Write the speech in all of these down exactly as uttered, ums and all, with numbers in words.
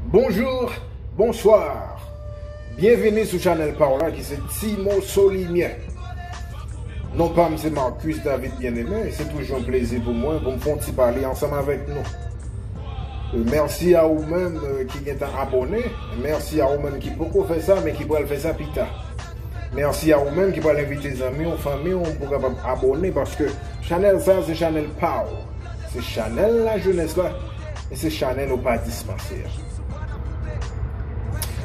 Bonjou, bonswa. Byenvini sou chanèl pa w la ki se Ti Moso Limyè. Non pa m se Marcus David Bien-Aimé, e se toujou yon plezi pou mwen pou m fè yon ti pale ansanm avèk nou. Euh, mèsi a ou menm, euh, ki gentan abòne. Mèsi a ou menm ki poko fè sa, men ki pral fè sa pita. Mèsi a ou menm ki pral envite zanmi w, fanmi w pou kapab abòne, paske chanèl sa se chanèl pa w. Se chanèl lajenès la, e se chanèl ou pa dispanse a.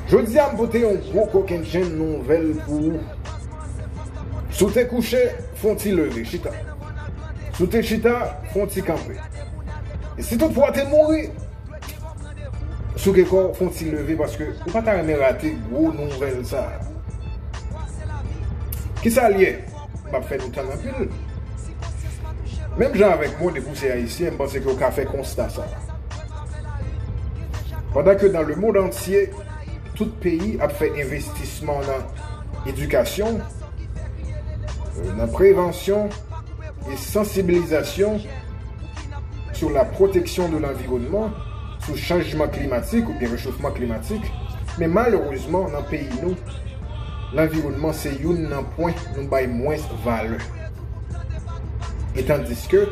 Jodi a, m pote yon gwo kokennchenn nouvèl pou ou. Si w te kouche, fè yon ti leve, chita. Si w te chita, fè yon ti kanpe. E si toutfwa w te mouri, souke kò w, fè yon ti leve, paske ou pa ta renmen rate gwo nouvèl sa a. Kisa l ye? M p ap fè nou tann anpil. Menm jan avèk mwen, depi w se ayisyen, m panse ke w ka fè konsta sa a. Pandan ke dans le monde entier, tout peyi ap fè envestisman nan edikasyon, nan prevansyon e sansibilizasyon sur la protection de l'environnement, sou chanjman klimatik oubyen rechofman klimatik, men malerezman, nan peyi nou, lanviwònman se youn nan pwen nou bay mwens valè. E tandiske,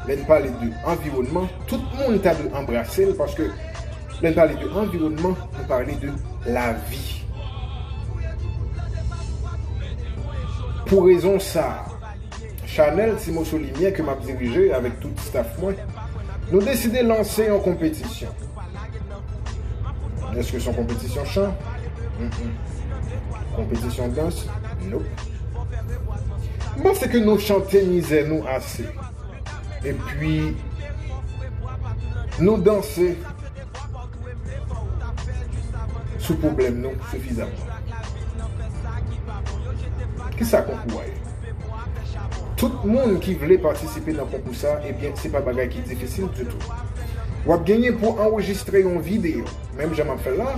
lè n pale de anviwònman, tout moun ta dwe anbrase l, paske lè n pale de anviwònman, nou pale de lavi. Pou rezon sa a, chanèl Ti Moso Limyè ke m ap dirije avèk tout staff mwen, nou deside lanse yon konpetisyon. Èske se yon konpetisyon chan? Mm-mm. Konpetisyon dans? Nope. M panse ke nou chante mizè nou ase. Epi, nou danse sou pwoblèm nou sifizamman. Kisa konkou a ye? Tout moun ki vle patisipe nan konkou sa, ebyen, se pa bagay ki difisil ditou. W ap genyen pou anrejistre yon videyo, menm jan m ap fè l la,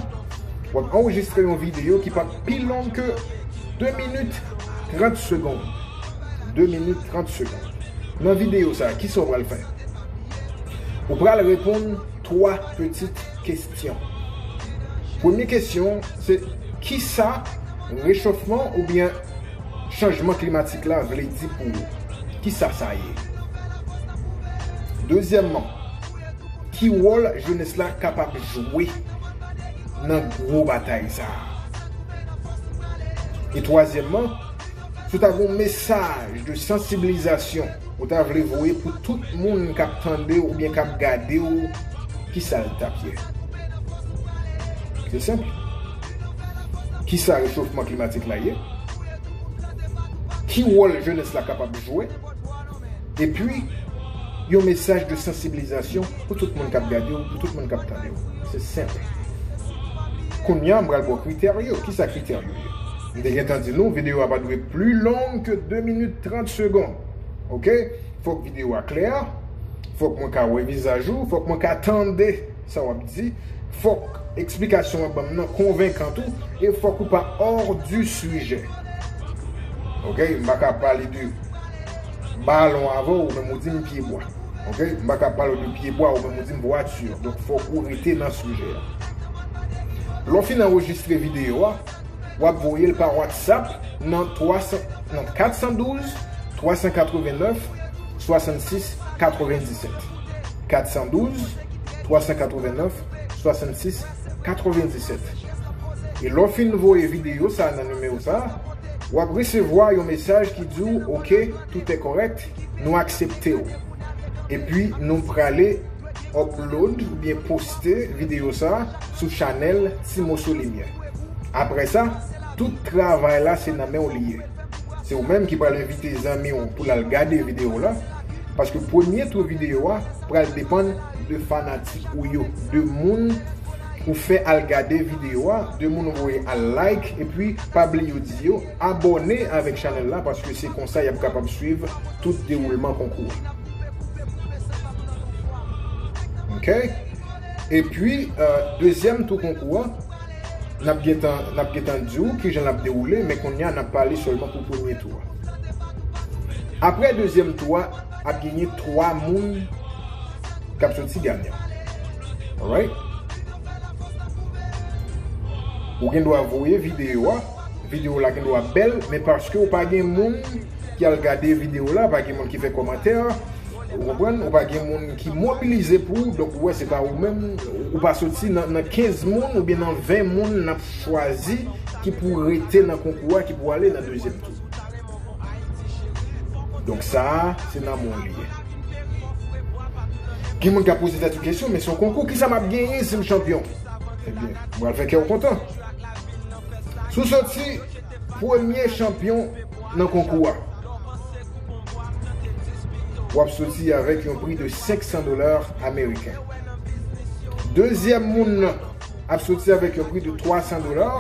w ap anrejistre yon videyo ki p ap pi long ke de minit trant segonn. De minit trant segonn. Nan videyo sa, kisa w pral fè? Ou pral reponn twa pitit kesyon. Premye kesyon, se kisa rechofman oubyen chanjman klimatik la vle di pou ou? Kisa sa ye? Dezyèmman, ki wòl jenès la kapab jwe nan gwo batay sa a? E twazyèmman, si w ta gen yon mesaj de sansibilizasyon ou ta vle voye pou tout moun k ap tande w oubyen k ap gade w, kisa l t ap ye? Se senp. Kisa rechofman klimatik la ye? Ki wòl jenès la kapab jwe? Epi, yon mesaj de sansibilizasyon pou tout moun k ap gade w, pou tout moun k ap tande w. Se senp. Kounye a, m pral ba w kritè yo. Kisa kritè yo ye? M te gentan di nou, videyo a pa dwe pli long ke de minit trant segonn. Oke? Fòk videyo a klè. Fòk mwen ka wè vizaj ou. Fòk mwen ka tande sa w ap di. Fòk eksplikasyon w ap ban m nan konvenkan tou. E fòk ou pa hors du sujet. Oke? M pa ka pale de balon avè w, ou menm ou di m pyebwa. Oke? M pa ka pale w de pyebwa, ou menm ou di m vwati. Donk, fòk ou rete nan sijè a. Lè w fin anrejistre videyo a, w ap voye l pa WhatsApp nan twa san, nan kat san douz, twa san katrevennnèf, swasannsis, katrevenndisèt. Kat san douz, twa san katrevennnèf, swasannsis, katrevenndisèt. E lè w fin voye videyo sa a nan nimewo sa a, w ap resevwa yon mesaj ki di w, "Oke, tout est correct, nou aksepte w." Epi nou prale upload oubyen poste videyo sa a sou chanèl Ti Moso Limyè. Apre sa, tout travay la se nan men w li ye. Se ou menm ki pral envite zanmi w pou l al gade videyo la, paske premye tou videyo a pral depann de fanatik ou yo, de moun ou fè al gade videyo a, de moun ou voye al like, epi pa bliye w di yo abòne avèk chanèl la, paske se konsa y ap kapab swiv tout dewoulman konkou a. Oke? Epi, euh, dezyèm tou konkou a, n ap gentan, n ap gentan di w kijan l ap dewoule, men kounye a, n ap pale sèlman pou premye tou a. Apre dezyèm tou a, ap genyen twa moun k ap soti ganyan. Alright? Ou gen dwa voye videyo a, videyo la gen dwa bèl, men paske ou pa gen moun ki al gade videyo la, pa gen moun ki fè kòmantè, ou konprann, ou pa gen moun ki mobilize pou ou, donk ou wè se pa ou menm, ou pa soti nan, nan kenz moun oubyen nan ven moun n ap chwazi ki pou rete nan konkou a, ki pou ale nan dezyèm tou. Donk sa a, se nan men w li ye. Gen moun k ap poze tèt yo kesyon, men se yon konkou, kisa m ap genyen si m chanpyon? Ebyen, m pral fè kè w kontan. Si w soti premye chanpyon nan konkou a, w ap soti avèk yon pri de senk san dola ameriken. Dezyèm moun nan ap soti avèk yon pri de twa san dola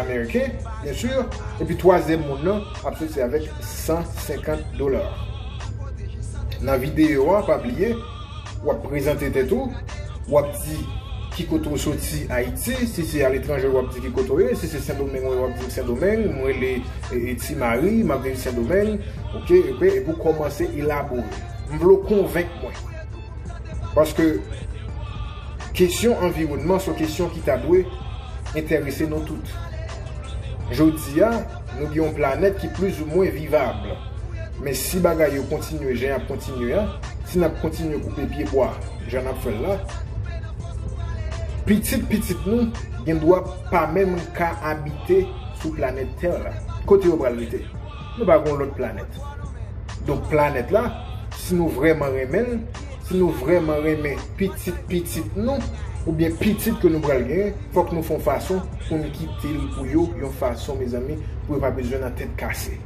ameriken, byen si, epi twazyèm moun nan ap soti avèk san senkant dola. Nan videyo a, pa bliye, w ap prezante tèt ou, w ap di ki kote w soti Ayiti, si se aletranje w ap di ki kote w ye, si se Sendomeng w ye w ap di m Sendomeng, mwen rele e, e, Ti Mari, m ap viv Sendomeng, oke, oke, epi w kòmanse elabore. M vle w konvenk mwen. Paske kesyon anviwònman se yon kesyon ki ta dwe enterese nou tout. Jodi a, nou gen yon planèt ki plizoumwen vivab. Men si bagay yo kontinye jan y ap kontinye a, si n ap kontinye koupe pyebwa jan n ap fè l la, pitit pitit nou gen dwa pa menm ka abite sou planèt tè la. Kote yo pral rete? Nou pa gen yon lòt planèt. Donk planèt la, si nou vrèman renmen l, si nou vrèman renmen pitit pitit nou, oubyen pitit ke nou pral genyen, fòk nou fè yon fason pou n kite l pou yo, yon fason, mezanmi, pou yo pa bezwen nan tèt kase,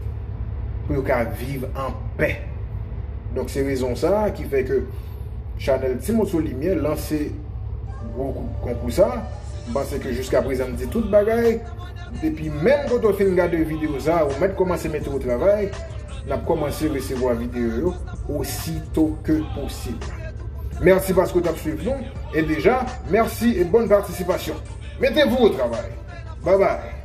pou yo ka viv an pè. Donk se rezon sa a ki fè ke chanèl Ti Moso Limyè lanse gwo kou- konkou sa. M panse ke jiska prezan m di tout bagay. Depi menm kote w fin gade videyo sa a, ou mèt kòmanse mete o travay. N ap kòmanse resevwa videyo yo osito ke posib. Mèsi paske w t ap swiv nou. E deja, mèsi e bòn patisipasyon. Mettez-vous au travail. Bye bye.